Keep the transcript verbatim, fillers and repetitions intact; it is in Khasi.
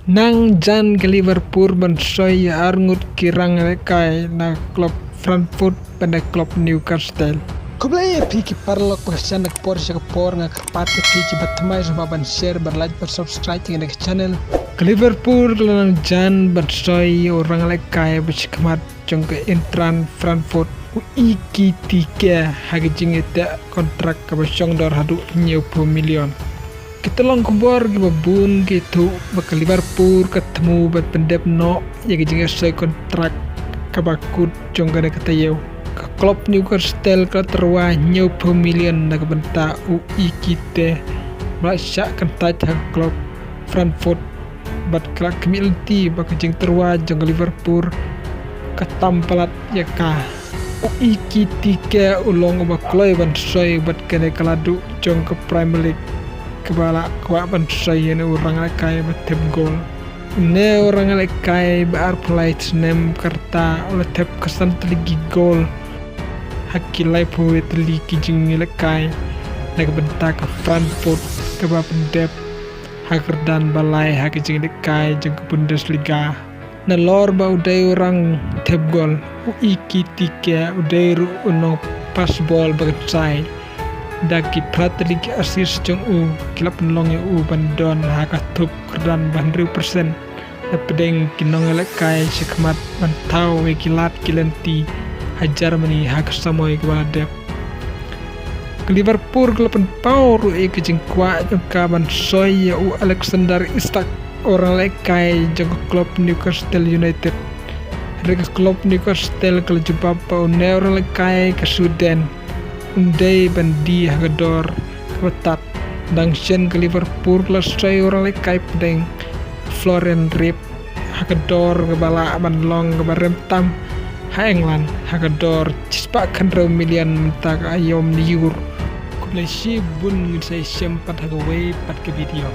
Nang jan ka Liverpool ban soi ïa arngut ki rang lehkai na club Frankfurt bad na club Newcastle. Khublei ïa phi ki paralok ba shan na ka por sha ka por, nga kyrpad ïa phi ki ba thymmai sngewbha ban share, ban like, ban subscribe ïa kane ka channel. Ka Liverpool ka la nang jan ban soi ïa u rang lehkai ba shakhmat jong ka Eintracht Frankfurt, u Ekitike, ha ka jingïateh kontrak kaba shong dor haduh hynñiewphew million. Kita long khubor kiba bun ki thuh ba ka Liverpool ka thmu ban pyndep noh ïa ka jingïasoi kontrak kaba kut jong kane ka taïew. Ka club Newcastle ka la tyrwa hynñiewphew million na ka bynta u Ekitike, ba la shah kyntait ha ka club Frankfurt, bad ka la khmih lynti ba ka jingtyrwa jong ka Liverpool ka tam palat ïa ka. U Ekitike u long uba kloi ban soi bad kane ka la duh jong ka Premier League, kaba la kwah ban soi ïa une u rang lehkai ba thep gol. Une u rang lehkai ba arphew lai snem ka rta u la thep ka san tylli ki gol ha ki laiphew wei tylli ki jinglehkai na ka bynta ka Frankfurt, kaba pyndep ha ka kyrdan ba lai ha ka jinglehkai jong ka Bundesliga. Nalor ba u dei u rang thep gol, u Ekitike u dei ruh u nongpass bol ba kynsai. Da ki phra tylli ki assist jong u, ki la pynlong ïa u ban don ha ka thup kyrdan ba hynriew percent na pdeng ki nongïalehkai shakhmat ban thaw ïa ki lad ki lynti ha Germany ha ka samoi kaba la dep. Ka Liverpool ka la pynpaw ruh ïa ka jingkwah jong ka ban soi ïa u Alexander Isak, u rang lehkai jong ka club Newcastle United. Hynrei ka club Newcastle ka la jubab ba une u rang lehkai ka Sweden un dei ban die ha ka dor kaba tad. Dang shen ka Liverpool ka la soi u rang lehkai pdeng, Florian Wirtz, ha ka dor kaba lah ban long kaba rem tam ha England, ha ka dor shispah khyndai million mynta ka aïom na Euro. Khublei shibun, ngin sa ïashem pat ha kawei pat ka video.